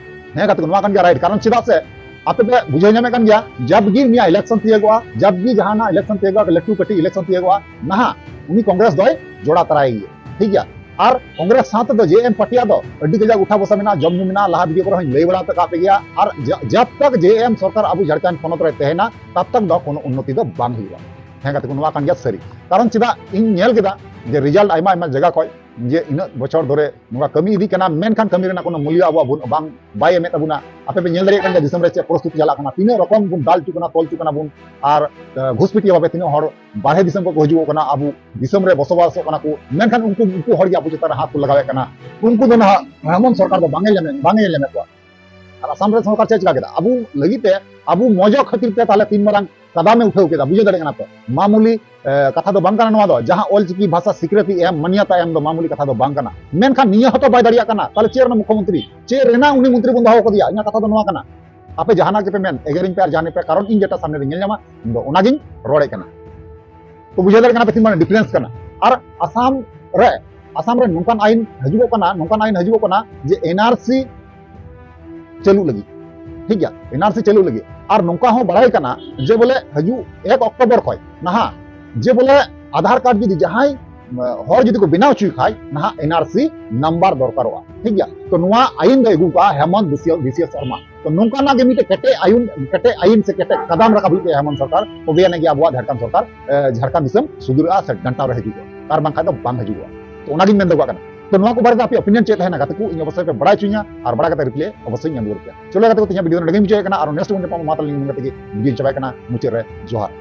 ᱦᱮᱸ ᱜᱟᱛᱮ ᱠᱚ, ᱱᱚᱣᱟ ᱠᱟᱱ ᱜᱮᱭᱟ ᱨᱟᱭᱤᱴ᱾ ᱠᱟᱨᱚᱱ ᱪᱮᱫᱟᱜ ᱥᱮ ᱟᱯᱮ ᱯᱮ ᱵᱩᱡᱷᱟᱹᱣ ᱧᱟᱢᱮᱫ ᱠᱟᱱ ᱜᱮᱭᱟ, ᱡᱟᱵ ᱜᱮ ᱩᱱᱤᱭᱟᱜ ᱤᱞᱮᱠᱥᱚᱱ ᱛᱤᱭᱟᱹᱜᱚᱜᱼᱟ, ᱡᱟᱵ ᱜᱮ ᱡᱟᱦᱟᱱᱟᱜ ᱤᱞᱮᱠᱥᱚᱱ ᱛᱤᱭᱟᱹᱜᱚᱜᱼᱟ, ᱞᱟᱹᱴᱩ ᱠᱟᱹᱴᱤᱡ ᱤᱞᱮᱠᱥᱚᱱ ᱛᱤᱭᱟᱹᱜᱚᱜᱼᱟ, ᱱᱟᱦᱟᱜ ᱩᱱᱤ ᱠᱚᱝᱜᱨᱮᱥ ᱫᱚᱭ ᱡᱚᱲᱟᱣ ᱛᱟᱨᱟᱭ ᱜᱮᱭᱟ, ᱴᱷᱤᱠ ᱜᱮᱭᱟ᱾ ᱟᱨ ᱠᱚᱝᱜᱨᱮᱥ ᱥᱟᱶ ᱛᱮᱫᱚ ᱡᱮ ᱮᱢ ᱯᱟᱨᱴᱤᱭᱟᱜ ᱫᱚ ᱟᱹᱰᱤ ᱠᱟᱡᱟᱠ ᱩᱴᱷᱟ ᱵᱚᱥᱟ ᱢᱮᱱᱟᱜᱼᱟ, ᱡᱚᱢ ᱧᱩ ᱢᱮᱱᱟᱜᱼᱟ, ᱞᱟᱦᱟ ᱵᱷᱤᱰᱤᱭᱳ ᱠᱚᱨᱮ ᱦᱚᱸᱧ ᱞᱟᱹᱭ ᱵᱟᱲᱟ ᱟᱠᱟᱫ ᱯᱮ ᱜᱮᱭᱟ᱾ ᱟᱨ ᱡᱟ-, ᱡᱟᱵ ᱛᱟᱠ ᱡᱮ ᱮᱢ ᱥᱚᱨᱠᱟᱨ ᱟᱵᱚ ᱡᱷᱟᱲᱠᱷᱚᱸᱰ ᱯᱚᱱᱚᱛ ᱨᱮ ᱛᱟᱦᱮᱱᱟ, ᱛᱟᱵ ᱛᱟᱠ ᱫᱚ ᱠᱳᱱᱳ ᱩᱱᱱᱚᱛᱤ ᱫᱚ ᱵᱟᱝ ᱦᱩᱭᱩᱜᱼᱟ᱾ ᱦᱮᱸ ᱜᱟᱛᱮ ᱠᱚ, ᱱᱚᱣᱟ ᱠᱟᱱ ᱜᱮᱭᱟ ᱥᱟᱹᱨᱤ᱾ ᱠᱟᱨᱚᱱ ᱪᱮᱫᱟᱜ ᱤᱧ ᱧᱮᱞ ᱠᱮᱫᱟ ᱡᱮ ᱨᱮᱡᱟᱞᱴ ᱟᱭᱢᱟ ᱟᱭᱢᱟ ᱡᱟᱭᱜᱟ ᱠᱷᱚᱱ ᱡᱮ ᱤᱱᱟᱹᱜ ᱵᱚᱪᱷᱚᱨ ᱫᱷᱚᱨᱮ ᱱᱚᱝᱠᱟ ᱠᱟᱹᱢᱤ ᱤᱫᱤ ᱠᱟᱱᱟ, ᱢᱮᱱᱠᱷᱟᱱ ᱠᱟᱹᱢᱤ ᱨᱮᱱᱟᱜ ᱠᱳᱱᱳ ᱢᱩᱞᱭᱚ ᱟᱵᱚᱣᱟᱜ ᱵᱟᱹᱱᱩᱜ, ᱵᱟᱝ, ᱵᱟᱭ ᱮᱢᱮᱫ ᱛᱟᱵᱚᱱᱟ᱾ ᱟᱯᱮ ᱯᱮ ᱧᱮᱞ ᱫᱟᱲᱮᱭᱟᱜ ᱠᱟᱱ ᱜᱮᱭᱟ ᱫᱤᱥᱚᱢ ᱨᱮ ᱪᱮᱫ ᱯᱚᱨᱤᱥᱛᱷᱤᱛᱤ ᱪᱟᱞᱟᱜ ᱠᱟᱱᱟ, ᱛᱤᱱᱟᱹᱜ ᱨᱚᱠᱚᱢ ᱵᱚᱱ ᱫᱟᱞ ᱦᱚᱪᱚ ᱠᱟᱱᱟ, ᱛᱚᱞ ᱦᱚᱪᱚ ᱠᱟᱱᱟ ᱵᱚᱱ, ᱟᱨ ᱟᱸ, ᱜᱷᱩᱥᱯᱤᱴᱤᱭᱟ ᱵᱷᱟᱵᱮ ᱛᱤᱱᱟᱹᱜ ᱦᱚᱲ ᱵᱟᱨᱦᱮ ᱫᱤᱥᱚᱢ ᱠᱚ ᱦᱤᱡᱩᱜᱚᱜ ᱠᱟᱱᱟ, ᱟᱵᱚ ᱫᱤᱥᱚᱢ ᱨᱮ ᱵᱚᱥᱚᱵᱟᱥᱚᱜ ᱠᱟᱱᱟ ᱠᱚ, ᱢᱮᱱᱠᱷᱟᱱ ᱩᱱᱠᱩ, ᱩᱱᱠᱩ ᱦᱚᱲ ᱜᱮ ᱟᱵᱚ ᱪᱮᱛᱟᱱ ᱨᱮ ᱦᱟᱛ ᱠᱚ ᱞᱟᱜᱟᱣᱮᱫ ᱠᱟᱱᱟ᱾ ᱩᱱᱠᱩ ᱫᱚ ᱱᱟᱦᱟᱜ ᱦᱮᱢᱚᱱᱛ ᱥᱚᱨᱠᱟᱨ ᱫᱚ ᱵᱟᱝ ᱮ ᱧᱮᱞ, ᱵᱟᱝ ᱮ ᱧᱮᱞ ᱧᱟᱢᱮᱫ ᱠᱚᱣᱟ᱾ ᱟᱨ ᱟᱥᱟᱢ ᱨᱮ ᱥᱚᱨᱠᱟᱨ ᱪᱮᱫ ᱮ ᱪᱤᱠᱟ ᱠᱮᱫᱟ? ᱟᱵᱚ ᱞᱟᱹᱜᱤᱫ ᱛᱮ, ᱟᱵᱚ ᱢᱚᱡᱚᱜ ᱠᱷᱟᱹᱛᱤᱨ ᱛᱮ ᱛᱟᱦᱞᱮ ᱛᱤᱱ ᱢᱟᱨᱟᱝ ᱠᱟᱫᱟᱢᱮ ᱩᱴᱷᱟᱹᱣ ᱠᱮᱫᱟ, ᱵᱩᱡᱷᱟᱹᱣ ᱫᱟᱲᱮᱭᱟᱜ ᱠᱟᱱᱟ ᱯᱮ᱾ ᱢᱟᱢᱩᱞᱤ, ᱮ, ᱠᱟᱛᱷᱟ ᱫᱚ ᱵᱟᱝ ᱠᱟᱱᱟ ᱱᱚᱣᱟ ᱫᱚ᱾ ᱡᱟᱦᱟᱸ ᱚᱞᱪᱤᱠᱤ ᱵᱷᱟᱥᱟ ᱥᱤᱠᱨᱤᱛᱤ ᱮᱢ, ᱢᱟᱱᱭᱟᱛᱟ ᱮᱢ ᱫᱚ ᱢᱟᱢᱩᱞᱤ ᱠᱟᱛᱷᱟ ᱫᱚ ᱵᱟᱝ ᱠᱟᱱᱟ᱾ ᱢᱮᱱᱠᱷᱟᱱ ᱱᱤᱭᱟᱹ ᱦᱚᱸᱛᱚ ᱵᱟᱭ ᱫᱟᱲᱮᱭᱟᱜ ᱠᱟᱱᱟ, ᱛᱟᱦᱞᱮ ᱪᱮᱫ ᱨᱮᱱᱟᱜ ᱢᱩᱠᱷᱚᱢᱚᱱᱛᱨᱤ? ᱪᱮᱫ ᱨᱮᱱᱟᱜ ᱩᱱᱤ ᱢᱚᱱᱛᱨᱤ ᱵᱚᱱ ᱫᱚᱦᱚ ᱠᱟᱫᱮᱭᱟ? ᱤᱧᱟᱹᱜ ᱠᱟᱛᱷᱟ ᱫᱚ ᱱᱚᱣᱟ ᱠᱟᱱᱟ᱾ ᱟᱯᱮ ᱡᱟᱦᱟᱱᱟᱜ ᱜᱮᱯᱮ ᱢᱮᱱ, ᱮᱜᱮᱨᱤᱧ ᱯᱮ ᱟᱨ ᱡᱟᱦᱟᱱᱟᱜ ᱯᱮ, ᱠᱟᱨᱚᱱ ᱤᱧ ᱡᱮᱴᱟ ᱥᱟᱢᱱᱮ ᱨᱮ ᱧᱮᱞ ᱧᱟᱢᱟ, ᱤᱧ ᱫᱚ ᱚᱱᱟᱜᱤᱧ ᱨᱚᱲᱮᱫ ᱠᱟᱱᱟ᱾ ᱛᱚ ᱵᱩᱡᱷᱟᱹᱣ ᱫᱟᱲᱮᱭᱟᱜ ᱠᱟᱱᱟ ᱯᱮ ᱛᱤᱱ ᱢᱟᱨᱟᱝ ᱰᱤᱯᱷᱟᱨᱮᱱᱥ ᱠᱟᱱᱟ᱾ ᱟᱨ ᱟᱥᱟᱢ ᱨᱮ, ᱟᱥᱟᱢ ᱨᱮ ᱱᱚᱝᱠᱟᱱ ᱟᱭᱤᱱ ᱦᱤᱡᱩᱜᱚᱜ ᱠᱟᱱᱟ, ᱱᱚᱝᱠᱟᱱ ᱟᱭᱤᱱ ᱦᱤᱡᱩᱜᱚᱜ ᱠᱟᱱᱟ ᱡᱮ ᱮᱱᱟᱨᱥᱤ ᱪᱟᱹᱞᱩᱜ ᱞᱟᱹᱜᱤᱫ, ᱴᱷᱤᱠ ᱜᱮᱭᱟ, ᱮᱱᱟᱨᱥᱤ ᱪᱟᱹᱞᱩᱜ ᱞᱟᱹᱜᱤᱫ᱾ ᱟᱨ ᱱᱚᱝᱠᱟ ᱦᱚᱸ ᱵᱟᱲᱟᱭ ᱠᱟᱱᱟ ᱡᱮ ᱵᱚᱞᱮ ᱦᱤᱡᱩᱜ ᱮᱠ ᱚᱠᱴᱳᱵᱚᱨ ᱠᱷᱚᱱ ᱱᱟᱦᱟᱜ ᱡᱮ ᱵᱚᱞᱮ ᱟᱫᱷᱟᱨ ᱠᱟᱨᱰ ᱡᱩᱫᱤ ᱡᱟᱦᱟᱸᱭ, ᱮ, ᱦᱚᱲ ᱡᱩᱫᱤ ᱠᱚ ᱵᱮᱱᱟᱣ ᱦᱚᱪᱚᱭ ᱠᱷᱟᱡ, ᱱᱟᱦᱟᱜ ᱮᱱᱟᱨᱥᱤ ᱱᱟᱢᱵᱟᱨ ᱫᱚᱨᱠᱟᱨᱚᱜᱼᱟ, ᱴᱷᱤᱠ ᱜᱮᱭᱟ᱾ ᱛᱚ ᱱᱚᱣᱟ ᱟᱭᱤᱱ ᱫᱚ ᱟᱹᱜᱩ ᱠᱟᱜᱼᱟ ᱦᱮᱢᱚᱱᱛ ᱵᱤᱥᱣᱟ-, ᱵᱤᱥᱣᱟ ᱥᱚᱨᱢᱟ᱾ ᱛᱚ ᱱᱚᱝᱠᱟᱱᱟᱜ ᱜᱮ ᱢᱤᱫᱴᱮᱡ ᱠᱮᱴᱮᱡ ᱟᱭᱤᱱ, ᱠᱮᱴᱮᱡ ᱟᱭᱤᱱ ᱥᱮ ᱠᱮᱴᱮᱡ ᱠᱟᱫᱟᱢ ᱨᱟᱠᱟᱵ ᱦᱩᱭᱩᱜ ᱛᱟᱭᱟ ᱦᱮᱢᱚᱱᱛ ᱥᱚᱨᱠᱟᱨ, ᱛᱚᱵᱮ ᱟᱹᱱᱤᱡ ᱜᱮ ᱟᱵᱚᱣᱟᱜ ᱡᱷᱟᱲᱠᱷᱚᱸᱰ ᱥᱚᱨᱠᱟᱨ, ᱮ, ᱡᱷᱟᱲᱠᱷᱚᱸᱰ ᱫᱤᱥᱚᱢ ᱥᱩᱫᱷᱟᱹᱨᱟᱜᱼᱟ ᱥᱮ ᱰᱟᱱᱴᱟᱣ ᱨᱮ ᱦᱤᱡᱩᱜᱼᱟ᱾ ᱟᱨ ᱵᱟᱝᱠᱷᱟᱱ ᱫᱚ ᱵᱟᱝ ᱦᱤᱡᱩᱜᱼᱟ᱾ ᱛᱚ ᱚᱱᱟᱜᱤᱧ ᱢᱮᱱ ᱫᱚᱦᱚ ᱠᱟᱜ ᱠᱟᱱᱟ᱾ ᱛᱚ ᱱᱚᱣᱟ ᱠᱚ ᱵᱟᱨᱮᱛᱮ ᱟᱯᱮᱭᱟᱜ opinion ᱪᱮᱫ ᱛᱟᱦᱮᱱᱟ ᱜᱟᱛᱮ ᱠᱚ, ᱤᱧ ᱚᱵᱚᱥᱥᱳᱭ ᱯᱮ ᱵᱟᱲᱟᱭ ᱦᱚᱪᱚᱧᱟ, ᱟᱨ ᱵᱟᱲᱟᱭ ᱠᱟᱛᱮ reply ᱚᱵᱚᱥᱥᱳᱭ ᱤᱧ ᱮᱢ ᱨᱩᱣᱟᱹᱲ ᱯᱮᱭᱟ᱾ ᱪᱚᱞᱚ ᱜᱟᱛᱮ ᱠᱚ, ᱛᱮᱦᱮᱧᱟᱜ video ᱱᱚᱰᱮ ᱜᱮᱧ ᱢᱩᱪᱟᱹᱫ ᱠᱟᱱᱟ, ᱟᱨ next video ᱧᱟᱯᱟᱢ, ᱢᱟ ᱛᱟᱦᱞᱮ ᱱᱤᱭᱟᱹ ᱠᱟᱛᱮ ᱜᱮ video ᱪᱟᱵᱟᱭ ᱠᱟᱱᱟ, ᱢᱩᱪᱟᱹᱫ ᱨᱮ ᱡᱚᱦᱟᱨ᱾